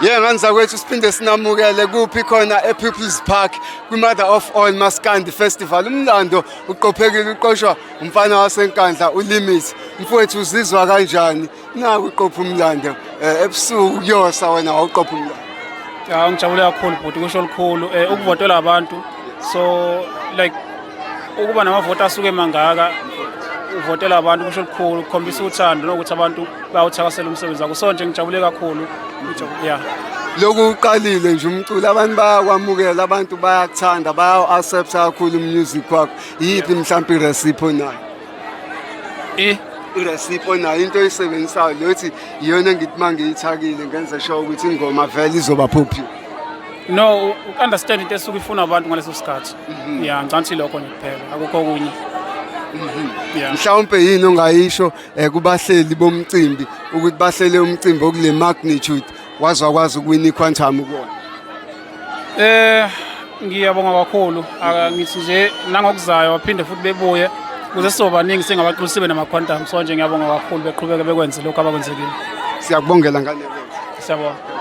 Yeah, ngane zakwethu, siphinde sinamukele kuphi khona ePeople's Park kwi-Mother of All Maskandi Festival. Umlando uqophekile, uqoshwa umfana waseNkandla uLimit. Mfowethu, uzizwa kanjani naku uqopha umlando ebusuku kuyosa, wena wawuqopha umlando? Ya, ngijabule kakhulu bhuti, kusho olukhulu ukuvotela abantu. So like ukuba namavoti asuke mangaka, uvotela abantu kusho olukhulu, kukhombisa uthando nokuthi abantu bayawuthakasela umsebenzi wakho. So nje ngijabule kakhulu, yeah. Lokhu uqalile nje umculo, abantu bayakwamukela, abantu bayakuthanda, bayawu-accepta kakhulu umusic wakho. Yiphi mhlawumbe irecipe onayo? Irecipe onayo, into oyisebenzisayo lothi iyona engithi uma ngiyithakile ngenze sure ukuthi ingoma vele izoba popular? No, u-understand into esuke ifuna abantu ngaleso sikhathi. Ya, ngicabanga lokho nje kuphela, akukho okunye, yeah. Mhlawumbe yini ongayisho kubahleli bomcimbi ukuthi bahlele umcimbi okule magnitude, waze wakwazi ukuwina iQuantum kuwona? Ngiyabonga kakhulu. Ngithi nje nangokuzayo baphinde futhi bebuye ukuze sizobaningi singabaculi sibe nama-Quantum. So nje ngiyabonga kakhulu, beqhubeke bekwenze lokhu abakwenzekile. Siyakubongela ngane. Siyabonga.